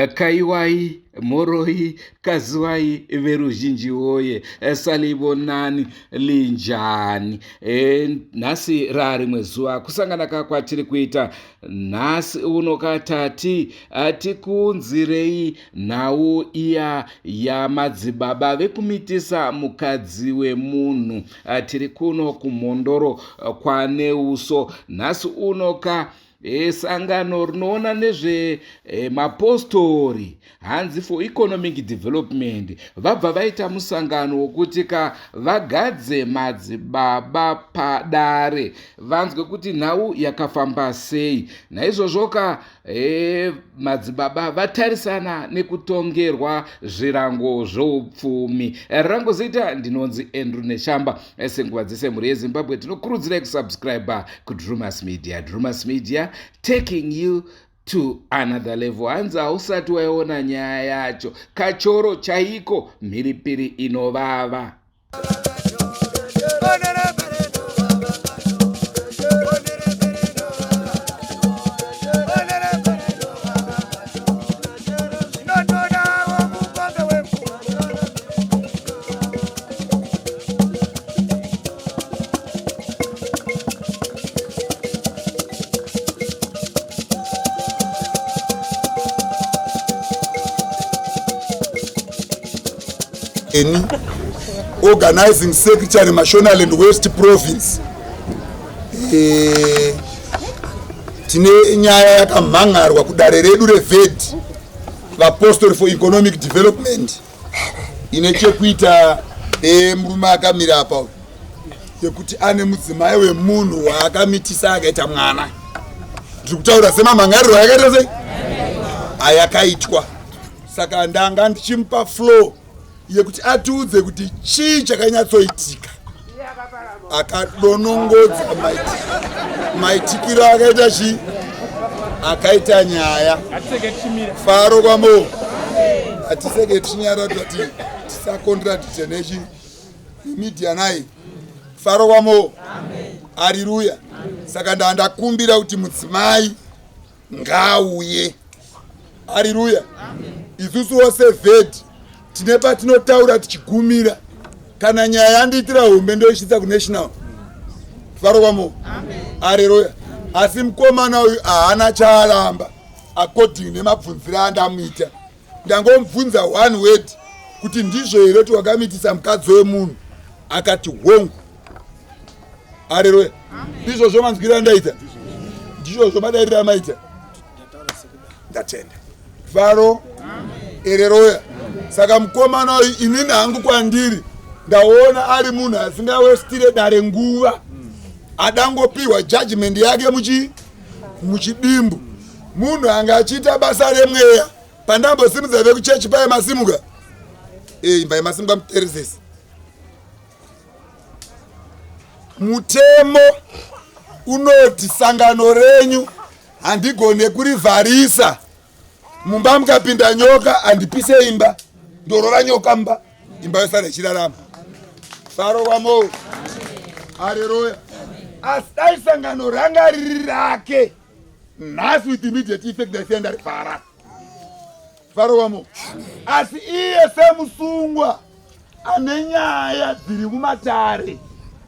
Kaiwai, mhoroi, kaziwai veruzhinji woye, salibonani linjani. Nhasi rarimwe zuva kusangana ka kwatiri kuita nhasi uno katati tikuunzirei nhau iya yamadzibaba vekumitisa mukadzi wemunhu. Tiri kuno kuMhondoro kwaNeuso nhasi uno ka sangano rinoona nezvemapostori hanzi for economic development vabva vaita musangano wokuti ka vagadze madzibaba padare vanzwe kuti nhau yakafamba sei. Naizvozvo ka madzibaba vatarisana nekutongerwa zvirango zvoupfumi. Rangu zita ndinonzi Andrew Neshamba. Senguva dzese, mhuri yeZimbabwe, tinokurudzirai kusubscribe kuDrumas Media. Drumas Media, taking you to another level. Hanzi hausati waiona nyaya yacho, kachoro chaiko, mhiripiri inovava. Eni organizing secretary, Mashonaland West Province. Tine nyaya yakamhangarwa kudare redu reVED, Vapostori for Economic Development, ine chekuita nemurume akamira apa, yekuti ane mudzimai wemunhu waakamitisa akaita mwana. Ndiri kutaura semamhangarirwo ayakaita, sei ayakaitwa. Saka ndanga ndichimupa floor yekuti atiudze kuti chii chakanyatsoitika, akadonongodza maitikiro akaita chii, akaita nyaya. Faro kwamo, hatiseke tichinyara kuti tisacontradicte nechi media nai. Faro kwamo, hariruya. Saka ndandakumbira kuti mudzimai ngauye. Hariruya. Isusuwo seVED tine patinotaura tichigumira. Kana nyaya yandiitira hombe, ndoisvitsa kunational. Faro kwamo, hariruya. Asi mukomana uyu haana chaaramba according nemabvunziro andamuita. Ndangomubvunza one word kuti ndizvo here kuti wakamitisa mukadzi wemunhu? Akati hongu. Hariruya. Ndizvozvo manzwiro andaita, ndizvozvo madariro amaita. Ndatenda. Faro, ereroya. Saka mukomana uyu, inini hangu kwandiri ndaona ari munhu asingawestire dare nguva, adangopiwa judgment yake muchidimbu. Munhu anga achiita basa remweya. Pandambosimudza vekuchechi paye, masimuka, imba yemasimuka muteresesi. Mutemo unoti sangano renyu handigone kurivharisa. Mumba mukapinda nyoka, handipise imba, ndorova nyoka mba, imba yosara ichirarama. Faro kwamo, areroya. Asi dai sangano ranga riri rake, nhasi with immediate effect ndaisiya ndarivhara. Faro kwamo. Asi iye semusungwa ane nyaya dziri mumatare,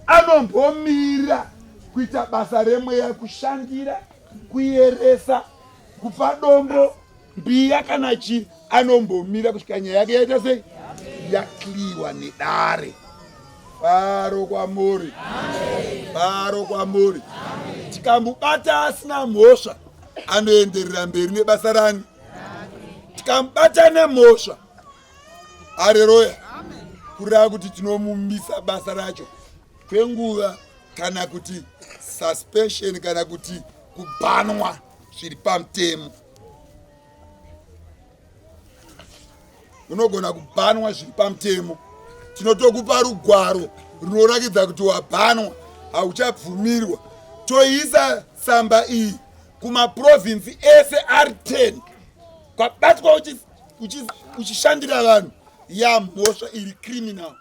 anombomira kuita basa remweya, kushandira, kuyeresa, kupa dombo, mbiya kana chii. Anombomira kusvika nyaya yake yaita sei, yakliwa nedare. Faro kwamuri, faro kwamuri. Tikamubata asina mhosva, anoenderera mberi nebasa rani. Tikamubata nemhosva, areroya, kureva kuti tinomumisa basa racho kwenguva, kana kuti suspension, kana kuti kubhanwa zviri pamutemo. Unogona kubhanwa zviri pamutemo, tinotokupa rugwaro runorakidza kuti wabhanwa, hauchabvumirwa. Toisa tsamba iyi kumaprovinsi ese ari 10 kwabatwa uchishandira vanhu. Yamhosva iri criminal,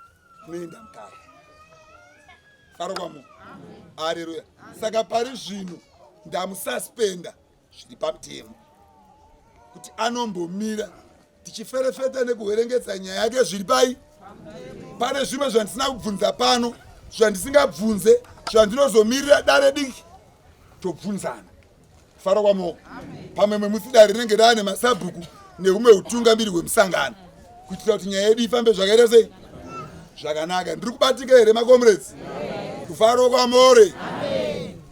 unoenda mukare. Faro kwamo, areruya. Saka pari zvino ndamususpenda zviri pamutemo. kuti anombomira tichiferefeta nekuhwerengetsa nyaya yake zviri pai pane zvimwe zvandisina kubvunza pano zvandisingabvunze zvandinozomirira dare diki tobvunzana fara kwamoko pamwe memusi dare rinenge raane masabhuku nehumwe utungamiri hwemusangano kuitira kuti nyaya yedu ifambe zvakaita sei zvakanaka ndiri kubatika here macomrades kufaro kwamore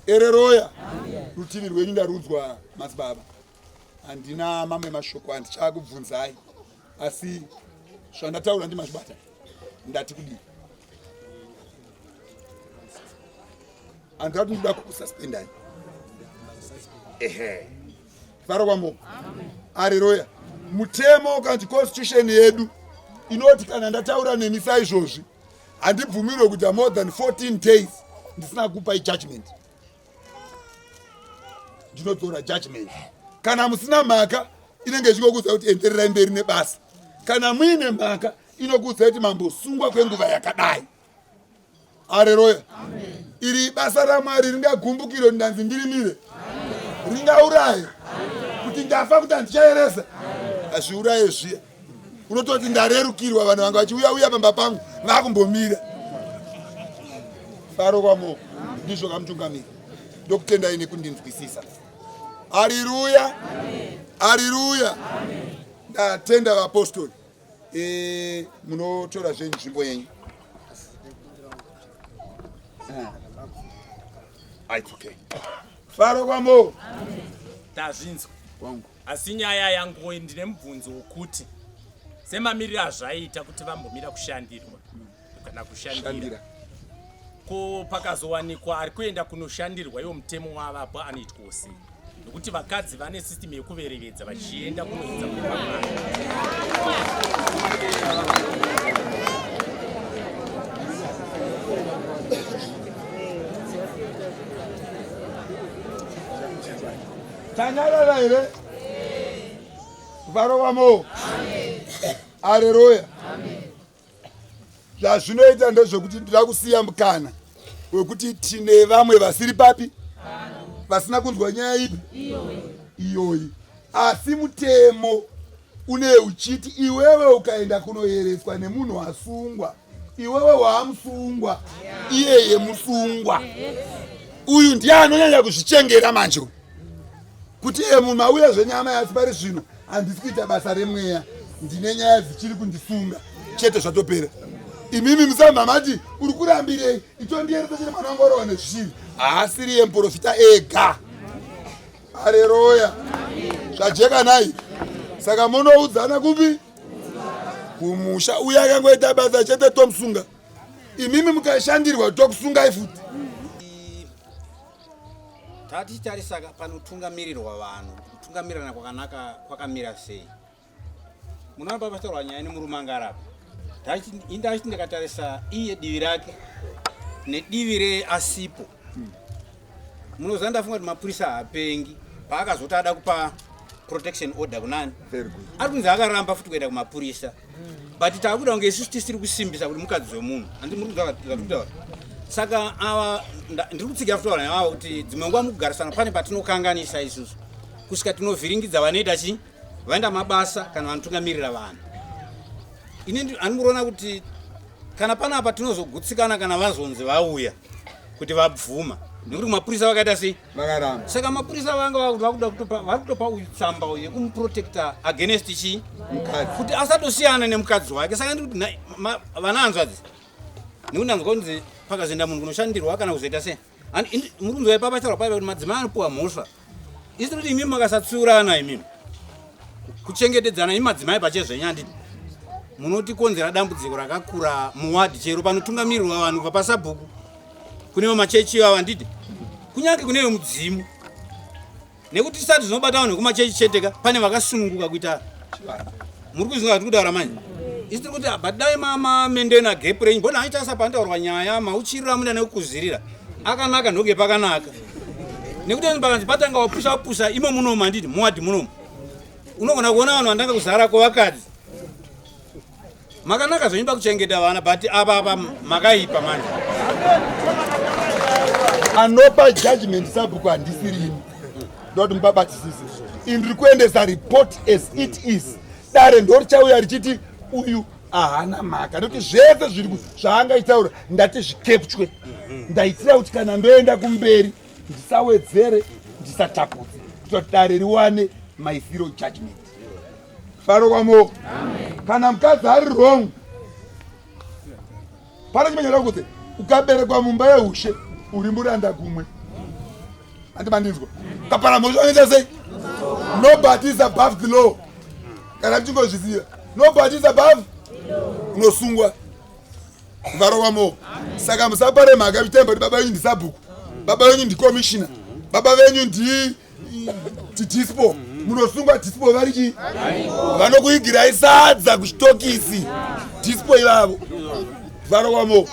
ereroya rutivi rwenyu ndarudzwa madzibaba handina mamwe mashoko andichakubvunzai asi zvandataura ndimazvibata ndati kudii handati ndikuda kukususpendai ehe faro kwamoko areroya mutemo kanti constitution yedu inoti kana ndataura nemi saizvozvi handibvumirwe kuita more than 14 days ndisina kupai judgment ndinodzora judgment kana musina mhaka inenge ichingokuudza kuti endererai mberi nebasa kana muine mhaka inokuudza kuti mambosungwa kwenguva yakadai areroya iri basa ramwari ringagumbukire kuti ndanzi ndirimire ringauraye kuti ndafa kuti handichaeresa hazviuraye zviya unototi ndarerukirwa vanhu vanga vachiuya uya pamba pangu vakumbomira faro kwamo ndizvo kamutungamiri ndokutendai nekundinzwisisa hariruya hariruya ndatenda vapostori e, munotora zvenyu nzvimbo yenyu ah. It's okay. Faro kwamo. Tazvinzwa. Wangu. Asi nyaya yangu ndine mubvunzo wokuti semamiriro azvaita kuti vambomira kushandirwa kana kushandira ko pakazowanikwa ari kuenda kunoshandirwa iwo mutemo wavapo anoitwawo sei nokuti vakadzi vane system yekuverevedza vachienda kunoedza kuva Tanyarara here? Varova mo. Areruya. Zvazvinoita ndezvekuti ndira kusiya mukana wekuti tine vamwe vasiri papi vasina kunzwa nyaya ipi iyoyi, asi mutemo une uchiti iwewe ukaenda kunoyereswa nemunhu asungwa iwewe waamusungwa iyeye musungwa uyu ndiye anonyanya kuzvichengera manje kuti e munhu auya zvenyama yasi pari zvino handisi kuita basa remweya ndine nyaya dzichiri kundisunga chete zvatopera imimi musamba mati uri kurambirei itondiyeresa chete mwana wangu arowa nezvishiri haasiri yemuprofita ega areroya zvajeka nai saka munoudzana kupi kumusha uye akangoita basa chete tomusunga imimi mukashandirwa tokusungai futi tatichitarisa panotungamirirwa vanhu kutungamirirana kwakanaka kwakamira sei munoona papataurwa nyaya nemurume anga arapa indachiti ndikatarisa iye divi rake nedivi reasipo munoziva ndafunga kuti mapurisa haapengi paakazoti ada kupa protection order kunani ari kunzi akaramba futi kuenda kumapurisa but takuda kunge isusu tisiri kusimbisa kuti mukadzi wemunhu handi muri kunzwa saka ava ndiri kutsigira futi vanhu ivava kuti dzimwe nguva mukugarisana pane patinokanganisa isusu kusvika tinovhiringidza vanoita chii vaenda mabasa kana vanotungamirira vanhu ini andimuriona kuti kana panapa tinozogutsikana kana vazonzi vauya kuti vabvuma nekuti mapurisa vakaita sei vakaramba saka mapurisa vanga vakuda kutopa vari kutopa uyu tsamba uyu yekumuprotecta against chii kuti asatosiyana nemukadzi wake saka ndikuti vana hanzvadzi nekuti ndanzwa kunzi pakazoenda munhu kunoshandirwa kana kuzoita sei muri kunzwa ipapa chitaurwa paiva kuti madzimai anopiwa mhosva isi toti imimi makasatsiurana imimi kuchengetedzana imi madzimai pachezvenyu handiti munotikonzera dambudziko rakakura muwadhi chero panotungamirirwa vanhu kubva pasabhuku kunewo machechi ivavo handiti kunyange kunewo mudzimu nekuti tisati zvinobata vanhu vekumachechi chete ka pane vakasununguka kuita muri kuzinga tiri kutaura manje isi tiri kuti but dai mamendena gap renyu bona aita sa panotaurwa nyaya mauchirira muda nekukuzirira akanaka ndoge pakanaka nekuti pakanzi patanga wapusa wapusa imo munomu handiti muwadhi munomu unogona kuona vanhu vandanga kuzara kwevakadzi Makanaka zvenyu pakuchengeta vana but apa apa makaipa manje. Anopa judgment sabhuku handisirini. Ndoti mubabatisise. Ndiri kuendesa report as it is. Dare ndorichauya richiti uyu ahana mhaka nekuti zvese zviri zvaangaitaura ndati zvikepchwe. Ndaitira kuti kana ndoenda kumberi ndisawedzere ndisatapudze kuitira kuti dare riwane maisiro judgment. Faro kwamo. Kana mukadzi ari wrong pane chimwe chada kuti ukaberekwa mumba yeushe uri muranda kumwe andi mandinzwa ukapara mhosva unoita sei nobody is above the law kana tichingozviziva nobody is above unosungwa varova mo saka musapare mhaka muchitemba kuti baba venyu ndisabhuku baba venyu ndikomishina baba venyu ndi dispo munosungwa dispo vari chii vanokuigirai sadza kuchitokisi dispo ivavo varowamo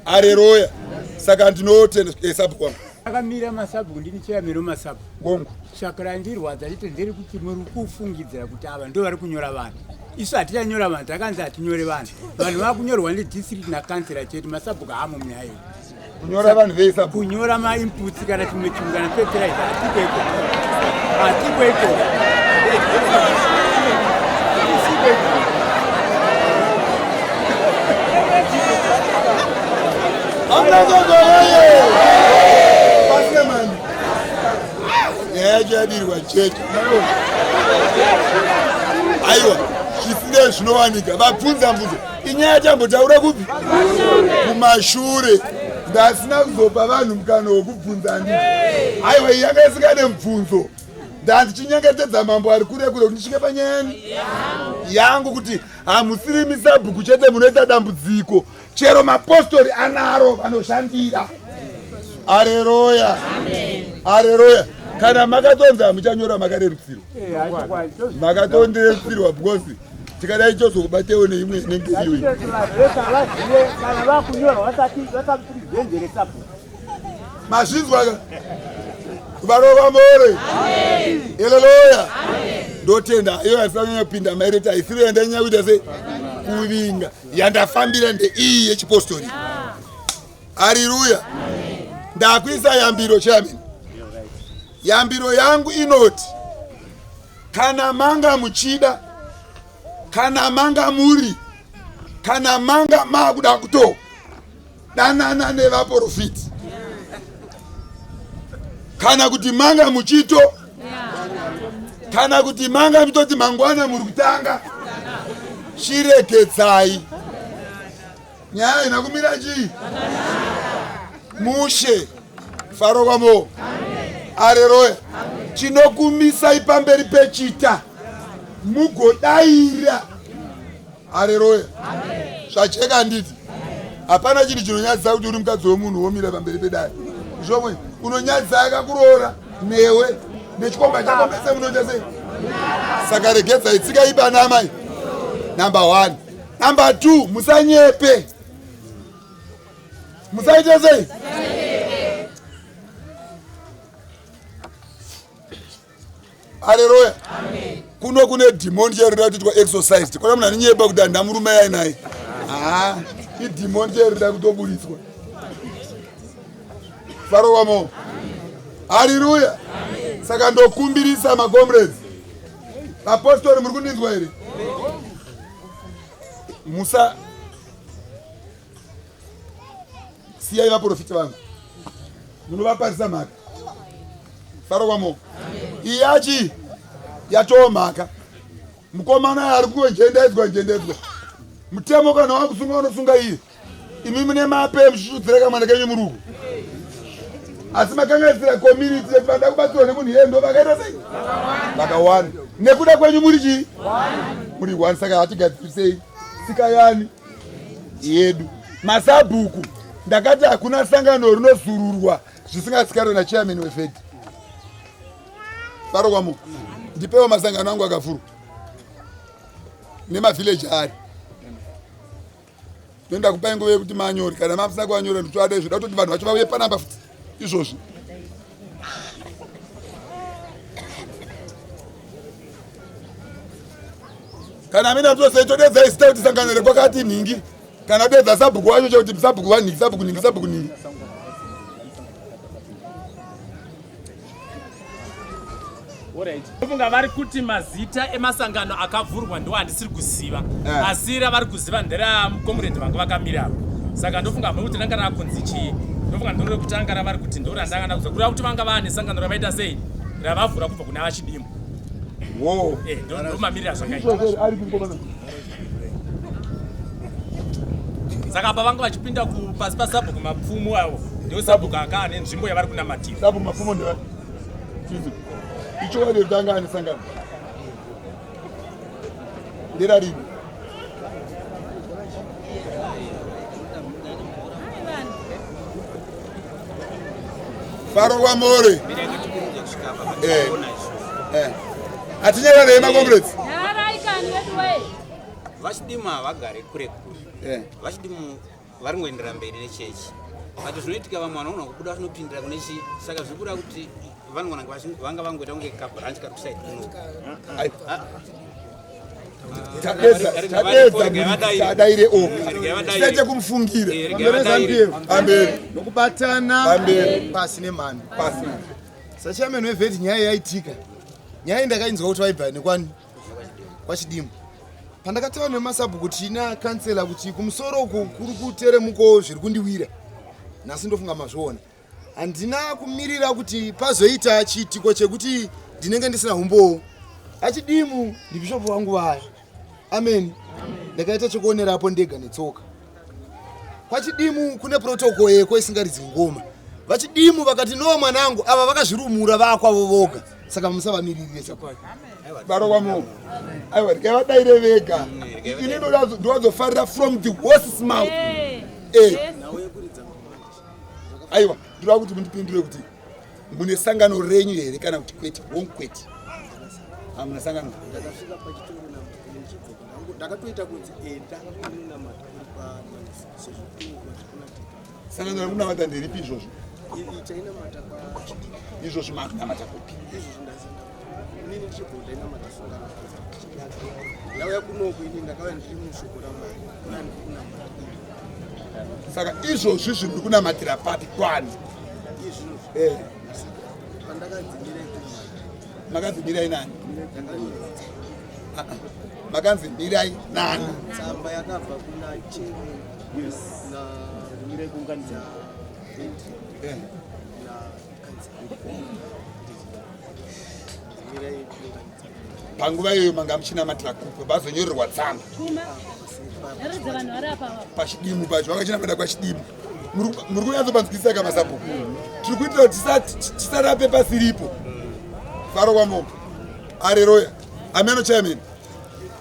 areroya saka ndinotenda eh, sabhuku wangu akamira masabhuku ndini chairman wemasabhuku gongo saka randirwadza chete nderi kuti muri kufungidzira kuti ava ndo vari kunyora vanhu isu hatichanyora vanhu takanzi hatinyore vanhu vanhu vakunyorwa nedistrict nakansela chete masabhuku haamo munyaya iyi kunyora vanhu vese apo kunyora mainputs kana chimwe chinhu kana fertilizer hatiko ikoko hatiko ikoko Hatisiko ikoko. Amnazogoyeye pasina mani nyaya yacho yadirwa chete aiwa zvisinei zvinowanika vabvunza mvunzo inyaya tambotaura kupi kumashure ndasina kuzopa vanhu mukana wekubvunza handiti aiwa iyi yanga isingane mubvunzo ndandichinyengetedza mambo ari kure kure kuti ndisvike panyayani yangu kuti hamusiri misabhuku chete munoita dambudziko chero mapostori anaro vanoshandira areroya areroya kana makatonzi hamuchanyora makarerutsirwa makatondirerutsirwa because tikadai tozokubatewo neimwe inenge iyoyi mazvinzwaka varova more eleloya ndotenda iyo yasanyanya kupinda maireti haisiro yandanyanya kuita sei kuvinga yandafambira ndeiyi yechipostori hariruya ndakuisa yambiro chairman yambiro yangu inoti kana manga muchida kana manga muri kana manga makuda kuto danana nevaprofiti kana kuti manga muchito kana kuti manga muchitoti mangwana muri kutanga chiregedzai nyaya ina kumira chii mushe faro kwamo areroya chinokumisai pamberi pechita mugodaira areroya zvacheka handiti hapana chinhu chinonyadzisa kuti uri mukadzi wemunhu womira pamberi pedare zvomwe unonyadzisa akakuroora newe nechikomba chako mese munoita sei saka regedzai tsika ibana amai number one number two musanyepe musaite sei aleluya kuno kune dhimoni chero rida kutoitwa exercised kwana munhu aninyepa kuti handina murume yai naye haa idhimoni chero rida kutoburitswa farowamo hariruya saka ndokumbirisa macomrades vapostori muri kundinzwa here musa siyai vaprofita vangu munovaparisa mhaka faro kwamo iyi yachi yatoo mhaka mukomana ari kungonjendedzwa njendedzwa mutemo kana wakusunga unosunga iye imi mune mape muchichudzira kamwana kenyu muruku asi makanganisira community yekuti vanoda kubatsirwa nemunhu iye ndo vakaita sei vakawanda nekuda kwenyu muri chii muri one saka hatigadzirisei tsika yani yedu masabhuku ndakati hakuna sangano rinozururwa zvisingatsikarwe nachairman wefed faro kwamu ndipewo masangano angu akavhurwa nemavhillaji ari ndoenda kupai nguva yekuti manyore kana mamusina kuanyora nditoada izvo da kutoti vanhu vacho vauye panapa futi izvozvi kana mina mutosei todedza isita kuti sangano rekwakati nhingi kana dedza sabhuku wacho chekuti sabhuku vanhingi sabhuku nhingi sabhuku nhingi Ndofunga vari kuti mazita emasangano akavhurwa ndiwo handisiri kuziva eh. Asi ravari kuziva nderamukomuredhi vanga vakamira avo, saka ndofunga hamwe kuti ranga rakunzi chii. Ndofunga ndiro rekutanga ravari kuti ndo randanga ndakuziva, kureva kuti vanga vaane sangano ravaita sei ravavhura kubva kuna VaChidimu. Eh, ndomamirira zvakaita. Saka apa vanga vachipinda pasi pasabhuku Mapfumo avo, ndio sabhuku anga ane nzvimbo yavari kunamatira. Sabhuku Mapfumo ndeva ichokwadi kuti anga ane sangano nderarini? Faro kwamore eh, eh. Hatinyararei macomrades. VaChidimu havagare kure kure eh. VaChidimu vari ngoendera mberi nechechi, but zvinoitika vamwe vanogona kubuda vanopindira kune chi, saka zviri kuda kuti vanogona vanga vangoita kunge kabranch kari kusaidi kuno. Tapedza, tapedza, tadaire oga tisaite kumufungira. Pamberi nokubatana, pamberi pasi nemhando pasi. Sachairman wevheti, nyaya yaitika, nyaya ndakainzwa kuti vaibva nekwani kwaChidimu. Pandakataura nemasabhuku tiina kansela kuti kumusoro uku kuri kuteremuko zviri kundiwira nhasi, ndofunga mazviona. Handina kumirira kuti pazoita chiitiko chekuti ndinenge ndisina umbowo. AChidimu ndibhishopu vangu vaya, amen. Ndakaita chekuonerapo ndega netsoka. KwaChidimu kune protocol yeko isingaridzi ngoma. VaChidimu vakati, "No, mwanangu, ava vakazvirumura vakwavo voga, saka musavamiririre." Baro kwamo, aiwa, ndikavadaire vega. Ini ndowazofarira from the horse's mouth. Eh. Aiwa, ndinoda kuti mundipindure kuti mune sangano renyu here kana kuti kwete. Hongu, kwete, hamuna sangano. Ndakasvika pachitoro ndakatoita kunzi enda unonamata uri pamanisi sezvo kuna tete. Sangano rekunamata nderipi izvozvo? Tainamata kwaChidimu. Izvozvo makunamata kupi? Izvozvo ndasina inini ndichibva ndainamata sungano. Ndauya kunoku, ini ndakauya ndiri mushoko raMwari, kuna ndiri kunamata. Saka izvozvi zviri kunamatira papi, kwani? Izvozvo pandakanzi mirai kunamata. Makanzi mirai nani? Ah, ah. Makanzi mirai nani? Tsamba yakabva kuna chairman na Mirai kuunganidza. Na council. Mirai kuunganidza. Panguva iyoyo manga muchinamatira kupi vazonyorerwa tsamba? PaChidimu pacho vakachinamata kwaChidimu. Muri kunyatsopanzwisisa kamasabhuku? Tiri kuitira kuti tisarape pasiripo. Faro kwamombo, areroya, ameno. Chairman,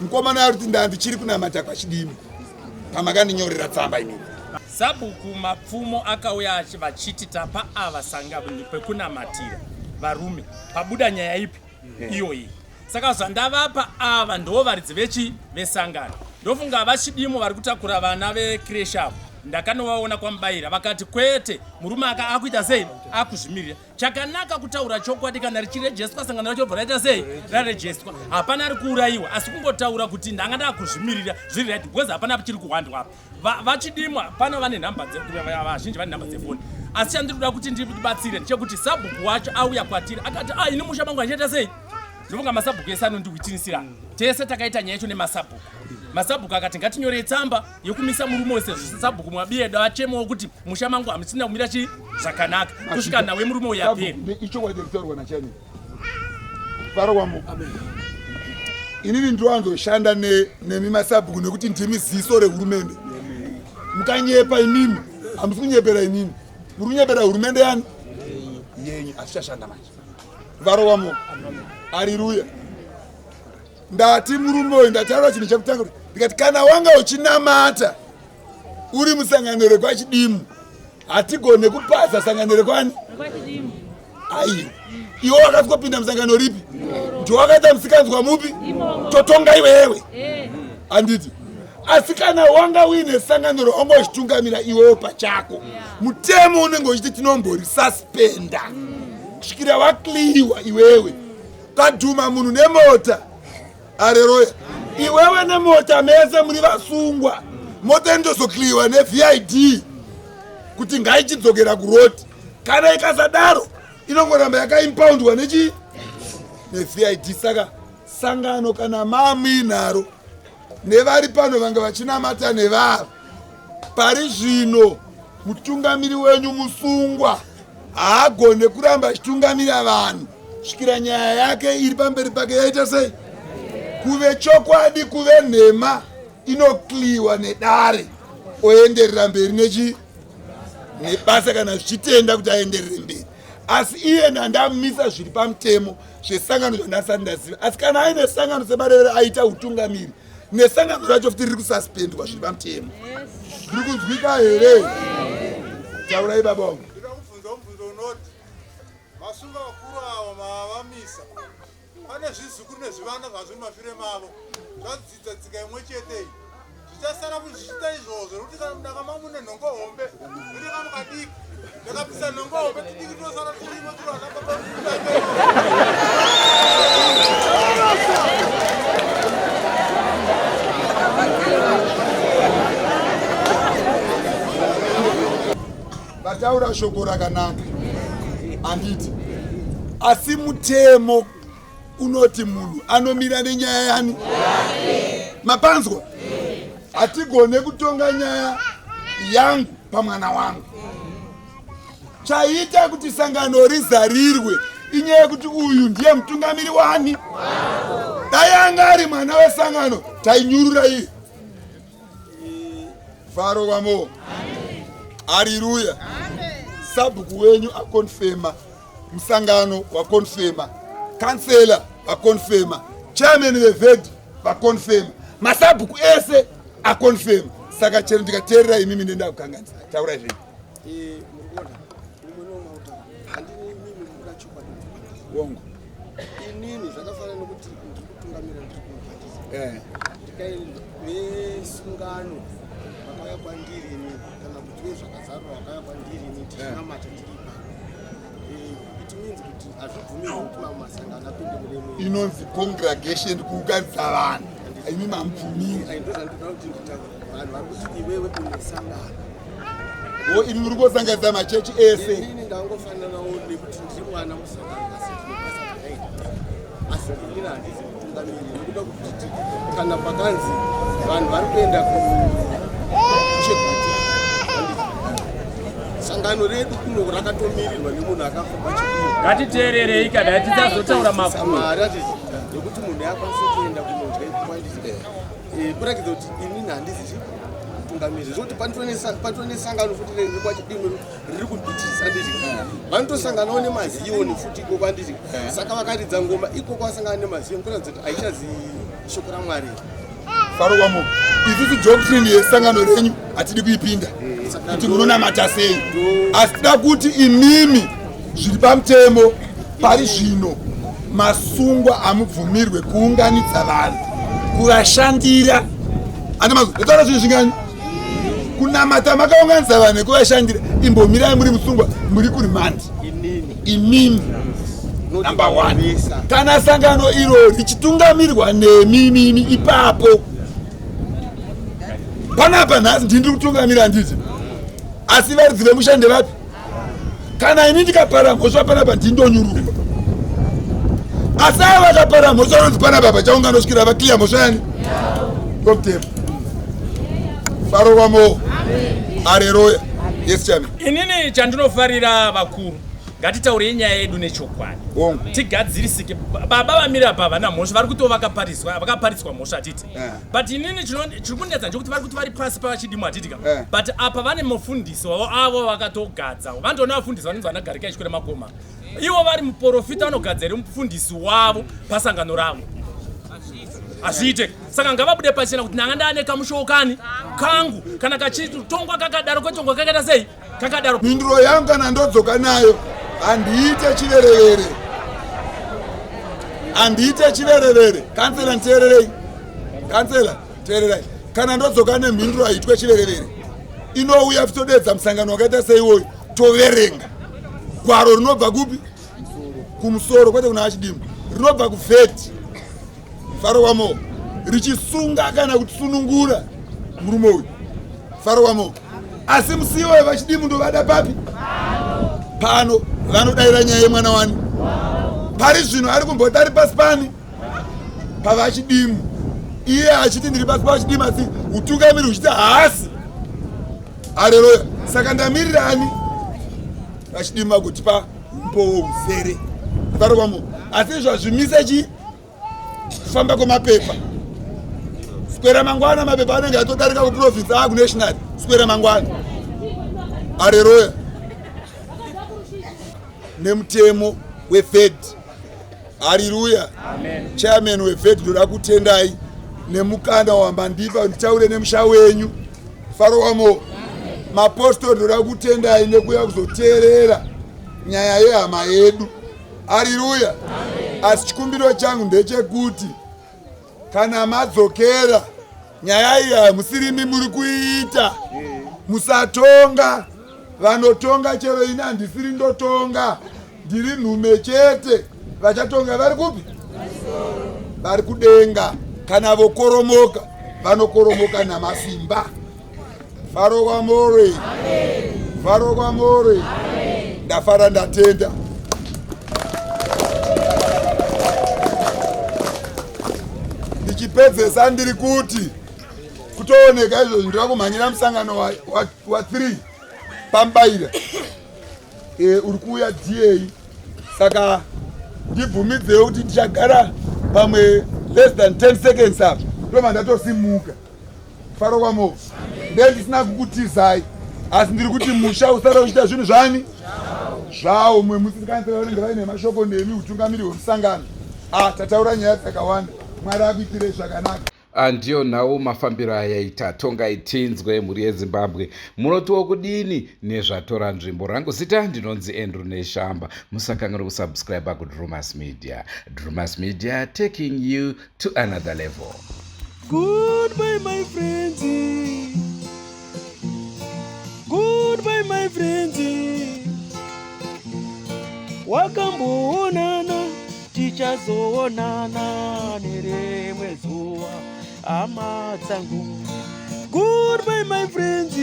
mukomana ari kuti ndandichiri kunamata kwaChidimu pamakandinyorera tsamba inini. Sabhuku Mapfumo akauya vachiti tapa ava sangano pekunamatira varume, pabuda nyaya ipi iyoyi. Saka zvandavapa ava ndo varidzi vechi vesangano. Ndofunga VaChidimo vari kutakura vana vecreche avo, ndakanovaona kwaMubayira, vakati kwete, murume aka akuita sei, akuzvimirira. Chakanaka kutaura chokwadi, kana richirejeswa sangano racho bva raita sei, rarejeswa, hapana ari kuurayiwa. Asi kungotaura kuti ndanga ndakuzvimirira zviri right, because hapana chiri kuhwandwa apa. VaChidimwa pano vane nhamba, vazhinji vane nhamba dzefoni. Asi chandiri kuda kuti ndibatsire ndechekuti sabhuku wacho auya kwatiri akati, "A, ini musha mangu handichaita sei." Ndofunga masabhuku ese anondiwitinisira, tese takaita nyaya yacho nemasabhuku. Masabhuku akati ngatinyorei tsamba yekumisa murume wese. Sabhuku Mwabiyedo achemawo kuti musha mangu hamusina kumira chi zvakanaka kusvika nhau yemurume uyu yapera. Ichokwadi kutaurwa nachairman. Faro kwamo, inini ndinowanzoshanda nemi masabhuku nekuti ndimi ziso rehurumende. Mukanyepa imimi, hamusi kunyepera inini, muri kunyepera hurumende yani yenyu. Asi chashanda manje. Faro kwamo, ariruya. Ndati murume uyu, ndataura chinhu chekutanga ndikati kana wanga uchinamata uri musangano rekwaChidimu, hatigone kupaza sangano rekwani. Aiwa, iwe wakazopinda musangano ripi? Ndiwakaita musikanzwa mupi? Totonga iwewe, handiti? Asi kana wanga uine sangano rawanga uchitungamira iwewe pachako, mutemo unenge uchiti tinomborisuspenda kusvikira wakliwa iwewe. Kadhuma munhu nemota, areroya, iwewe nemota mese muri vasungwa. Mota inotozokliwa neVID kuti ngaichidzokera kuroti. Kana ikasadaro, inongoramba yakaimpoundwa nechi Nevid saka sangano kana mamuinaro nevari pano vanga vachinamata nevava pari zvino mutungamiri wenyu musungwa haagone kuramba achitungamira vanhu svikira nyaya yake iri pamberi pake yaita sei kuve chokwadi kuve nhema inokliwa nedare oenderera mberi nechi nebasa kana zvichitenda kuti aenderere mberi asi iye ndandamisa zviri pamutemo zvesangano zvandasati ndaziva asi kana aine sangano semarevero aita utungamiri nesangano racho futi riri kususpendwa zviri pamutemo zviri kunzwika here taurai baba wangu Vasunga vakuru ava mavamisa pane zvizukuru nezvivana zvazvo mumashure mavo zvadzidza tsika imwe chete iyi zvichasara zvichiita izvozvo nekuti kana mudanga mangu mune nhongo hombe mune kamu kadiki ndakabvisa nhongo hombe tudiki tunosara turimo turi vana baba Vataura shoko rakanaka handiti, asi mutemo unoti munhu anomira nenyaya yani? Mapanzwa? Hatigone kutonga nyaya yangu pamwana wangu. Chaita kuti sangano rizarirwe inyaya yekuti uyu ndiye mutungamiri wani. Dai anga ari mwana wesangano tainyurura iye. Faro wamo. Hariruya. Sabhuku wenyu akonfema, musangano wakonfema, kansela vakonfema, chairman veved vakonfema, masabhuku ese akonfema. Saka chero ndikateerera imimi ndenda kukanganisa. Taura zvenyu. Eh, murikuona umwe neumwe autaura handini imimi mukuda chokwadi Wongo. Inini zvakafanana nekuti ndiri kutungamira ndiri kumubhatisa. Eh. Ndikaenda vesungano vakauya kwandiri ini kana kuti vezvakazarura vakauya kwandiri ini tichinamata tiri ipapo. Eh, it means kuti hazvibvumirwi kuti mamwe masangano apinde mune imwe Inonzi congregation kuunganidza vanhu. Imi mamubvumira. Ai, ndozvandinoda kuti nditaure vanhu vari kuti iwewe une sangano Wo imi muri kusanganisa machechi ese. Inini ndangofananawo nekuti ndiri mwana musangano asi ndine basa rakaita asi inini handizi mutungamiri nekuda kuti kana pakanzi vanhu vari kuenda kucheguti sangano redu kuno rakatomirirwa nemunhu akafa pachidii Ngatiteererei kana tisazotaura makuru. mari atizi nekuti munhu akwanise kuenda kunodya ikukwandisi Eh, kurakidza kuti inini handizi mutungamiri zvekuti patone nesangano futi rekwachidimwe riri kubhitisa handiti vanotosanganawo nemaziyoni futi ikoko handiti eh. saka vakaridza ngoma ikoko vasangana nemaziyoni kuratidza kuti haichazi shoko ramwari faro kwamu isusu doctrine yesangano renyu hatidi kuipinda eh, kuti munonamata sei asi tida kuti imimi zviri pamutemo pari zvino masungwa amubvumirwe kuunganidza vanhu kuvashandira andamazvitaura zvinhu zvingani kunamata makaunganidza vanhu nekuvashandira imbomirai muri musungwa muri kurimandi imimi number one kana sangano iro richitungamirwa nemi mimi ipapo panapa nhasi ndini kutungamira handiti asi varidzi vemusha ndevapi kana ini ndikapara mhosva panapa ndindonyururwa asi ava vakapara mhosva vanonzi panapa pachaungano svikira vakliya mhosva yani ngomutemo faro wamo areroya yes chami inini chandinofarira vakuru ngatitaurei nyaya yedu nechokwadi tigadzirisike baba vamira apa havana mhosva vari kutiwo vakapariswa vakapariswa mhosva hatiti eh. but inini chiri kundinetsa ndechekuti vari kuti vari pasi pavachidimo hatiti ka eh. but apa vane mufundisi wavo avo vakatogadza vantoona vafundisi vanonzi vanagarika ichikwira makoma ivo vari muprofita vanogadza here mufundisi wavo pasangano ravo hazviite saka ngavabude pachena kuti ndanga ndaane kamushowo kani kangu kana kachitongwa kakadaro kwetongwa kakaita sei kakadaro mhinduro yangu kana ndodzoka nayo handiite chiverevere handiite chiverevere kansela nditeererei kansela teererai kana ndodzoka nemhinduro haitwe chiverevere inouya todedza musangano wakaita seiwoyo toverenga gwaro rinobva kupi kumusoro kwete kuna achidimbu rinobva kuvheti faro wamo richisunga kana kutisunungura murume uyu faro wamo asi musi iwoyo vachidimu ndovada papi pano vanodaira nyaya yemwana wani Pari zvino ari kumboti ari pasi pani pavachidimu, iye achiti ndiri pasi pavachidimu, asi utungamiri huchiti haasi. Hareruya! Saka ndamirira ani? Vachidimu vagotipa umbowo huzere varowamo, asi izvo hazvimise chii kufamba kwemapepa. Square mangwana mapepa anenge atodarika kuprovince akunational square mangwana. Areroya nemutemo wefed. Hariruya. Chairman wefed, ndoda kutendai nemukana wamandipa nditaure nemusha wenyu. Faro wamo mapostori, ndoda kutendai nekuya kuzoteerera nyaya yehama yedu. Hariruya. Asi chikumbiro changu ndechekuti kana madzokera nyaya iyi hamusirimi muri kuiita, musatonga. Vanotonga chero ini handisiri ndotonga, ndiri nhume chete. Vachatonga vari kupi? Vari kudenga. Kana vokoromoka, vanokoromoka namasimba. Faro kwamuri, faro kwamuri. Ndafara, ndatenda. Ndichipedzesa ndiri kuti kutooneka izvozvi ndira kumhanyira musangano wa3 paMbaira uri kuuya da, saka ndibvumidzewo kuti ndichagara pamwe less than 10 seconds apa, ndobva ndatosimuka. Faro kwamo. Nde ndisina kukutizai, asi ndiri kuti musha usara uchiita zvinhu zvani zvawo. Mumwe musikansela vanenge vaine mashoko nemi utungamiri hwemusangano. Ah, tataura nyaya dzakawanda. Mwari akuitirei zvakanaka. Ndiyo nhau mafambiro ayaita. Tongai tinzwe, mhuri yeZimbabwe, munotiwo kudini nezvatora nzvimbo? Rangu zita ndinonzi Andrew Neshamba. Musakanganwa kusubscribe kuDrumas Media. Drumas Media, taking you to another level. Goodbye, my friends. Goodbye, my friends. Wakamboonana, tichazoonana nerimwe zuva, hama dzangu. Goodbye, my friends.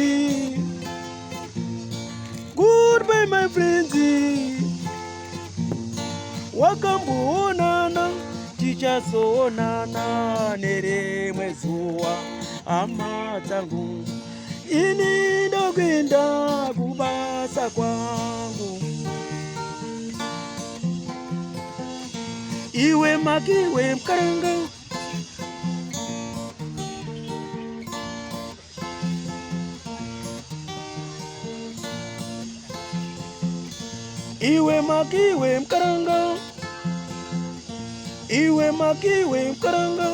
Goodbye, my friends. Wakamboonana, tichazoonana nerimwe zuva, hama dzangu. Ini ndokuenda kubasa kwangu. Iwe makiwe mukaranga. Iwe makiwe mukaranga. Iwe makiwe mukaranga.